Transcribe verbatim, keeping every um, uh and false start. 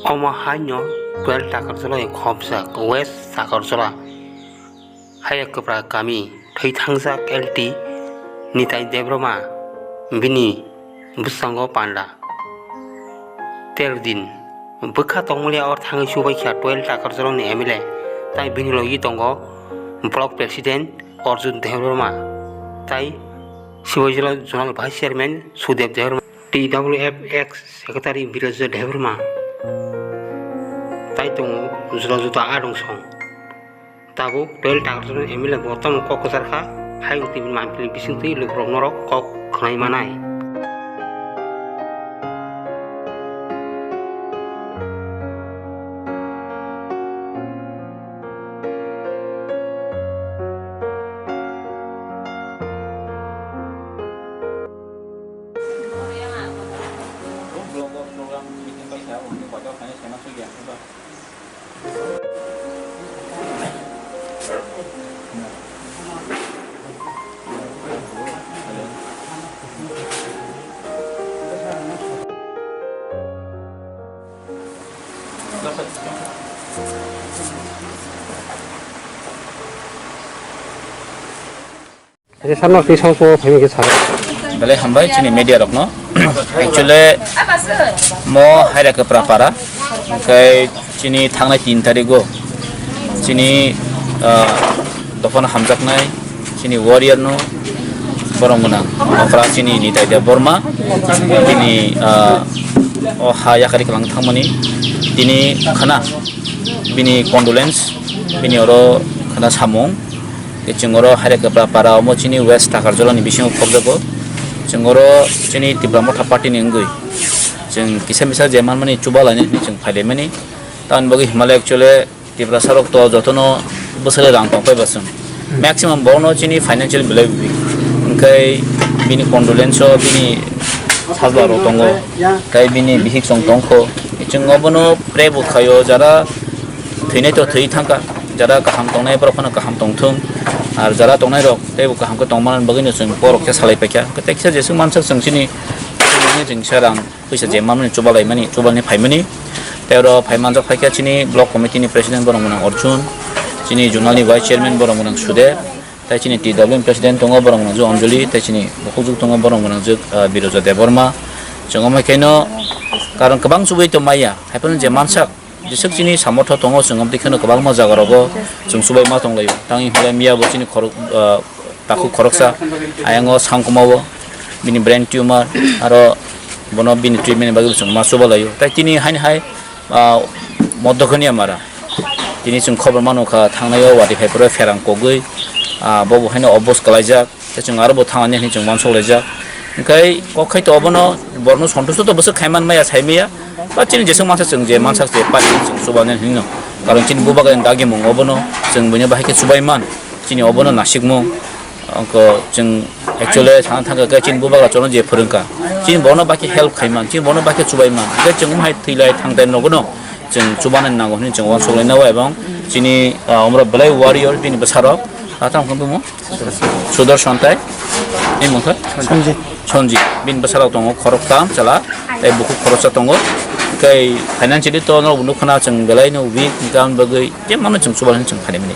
Omo haino twelve Takarjala ni khopjak West Takarjala Haiyakapra kami thwi thangjak L T Nitai Debbarma bini bwskango panda. Ter din bwkha tongmani or thangwi chubaikha twelve Takarjala ni M L A tai bini logi tongo Block President Arjun Debbarma tai Sibaijala Zonal Vice Chairman Sudev Debbarma. T W F ex secretary Biroja Debbarma. Tai tongo juda juda arungsong. Tabuk twelve Takarjala M L A bo tamo kok kwchar kha, hai tini mampili bisingtwi lukurok norok kok khwnai manai. Acha, sir, no twi song song phaimani khe sir. Belai hambai chini media rokno. Actually, mo Haira Kapra para, hwnkhe chini thangnai tin tarigo chini, ah, dophano hamjaknai chini warrior no borok gwnang okra chini Nitai Debbarma bini, ah, o ha yakari kwlang thangmani tini khana bini condolence bini oro khana samung. Chwng oro Haira Kapra para omo chini West Takarjala ni bisingo khobjago. Chwng oro chini Tipra Motha Party ni wngwi chwng kisa misa je manmani chubalaini hinwi chwng phailaimani. Tamoni bagwi himlai actually Tiprasa rok to jotono bwswk rang tong phai ba chwng. Maximum borokno chini financial belai weak. Hwnkhe bini condolence o bini sajla rok tongo. Tei bini bihik chwng tongkho. Chwng obono pray bo khaio jara thwinai to thwi thangkha. Jara kaham tongnai borok phano kaham tongthung. Ar jara tongnai rok teibo kaham khe tongmani bagwino chwng borok khe salai paikha. Tei kisa jeswk mansak chwng chini chwng sarang. Puisa je mamani chubalaimani, chubalni phaimani. Tei oro phai manjak phaikha chini block committee ni president borok gwnang Arjun, chini zonal ni vice chairman borok gwnang Sudev, tei chini T W M president tongo borok gwnang je Anjali, tei chini bukhukjwk tongo borok gwnang je, ah, Biroja Debbarma. Chwng omo khaino karon kwbang chubui tongmaya, haiphano je mansak jeswk chini samortho tongo, chwng omo twi kheno kwbangma jaga rogo chwng chubaima tonglaio. Tangwi hwnle miya bo chini khorok, ah, takhuk khoroksa, ayang o sangkuma o bini brain tumor, aro bono bini treatment ni bagwi bo chwng ma chuba laio. Tai tini haini hai, ah, Moddokhoniya mara. Tini chwng khobor mano kha, thangnai o watwi phai phuru pherang kogwi, ah, bo bo haino obos kwlaijak. Tai chwng aro bo thangnani hinwi chwng uansuk laijak. Hwnkhe kok khai to obono borno sontusto to bwswk khai man maya, sai maya. Ba chini jeswk mansa chwng je mansa je party chwng chuba nani hinwi no. Karon chini bubagra ni dagimung obono chwng buino bahai khe chubai man. Chini obono nasikmung. Ongko chwng actually sana thangkha khe chini bubagra chwngno je phwrwngkha. Chini bono bahai khe help khai man, chini bono bahai khe chubai man. Hwnkhe chwng bahai thwi lai thang time nogo no chwng chubanani nango hinwi chwng uansuk lai nai o, ebong chini, ah, omorok belai warrior bini bwsarok. Ah, tamo khe bumo? Sudarshan tai? Ni mungkha? Sanjit. Sanjit. Bini bwsarok tongo khoroktham chwla, tei bukhuk khoroksa tongo. Tei financially to norok bo nukha na chwng belai no weak, hwnkhe aboni bagwi je mano chwng chuba hinwi chwng khainai mani.